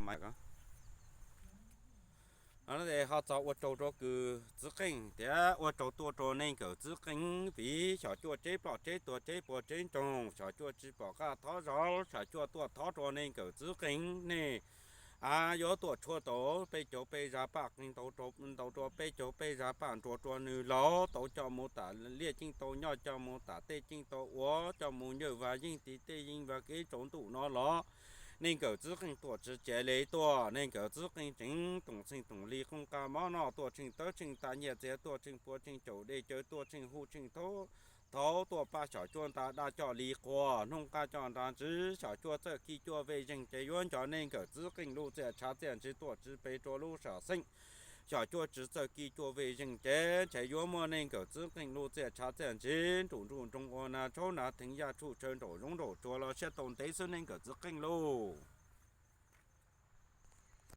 Mas ho txog ua tsaug rau kws txwv qeej thiab ua tsaug tuaj rau neeg kawm txwv qeej, vim xyom cuaj tseb ploj tseb tuag tseb puas tseb ntsoog, xyom cuaj tsis pom qab thov zov, xyom cuaj tuaj thov rau neeg kawm txwv qeej nej a yuav tuaj tshuaj tau peb caug peb zaj paj qeej ntau rau peb caug peb zaj paj nruas rua nws los tau coj mus tam liaj ceeb tau nyob, coj mus tam tej ceeb tau ua, coj mus ncaws vas yeej tim tej yeej vas kev tsaus ntuj no los neeg kawm txwv qeej tuaj tsis cia li tuaj, neeg kawm txwv qeej tseem toom txheej toom li qoob qab mov noj, tuaj tsheej tawv tsheej tas nyiaj txiag, tuaj tsheej puas tsheej caum dej cawv, tuaj tsheej hu tsheej thauv tuaj pab xyom cuaj nta dab coj li quas hnub qab coj nra ntsws, xyom cuaj txawj kib cuaj vej zeeg ces yuav nco neeg kawm txwv qeej lub txiaj tshav txiaj ntsig tuaj tsis pes rua lub sam xeeb. Xyom cuaj tsis txawj kib cuaj vej zeeg ces ntshe yuav muaj neeg kawm txwv qeej lub txiaj tshav txiaj ntsig nruj nruj nroog ua nas tshauv nas theev yaj tshuj tshaw nraum zoov nraum tsuag los siab tau ntev xwb neeg kawm txwv qeej lauj.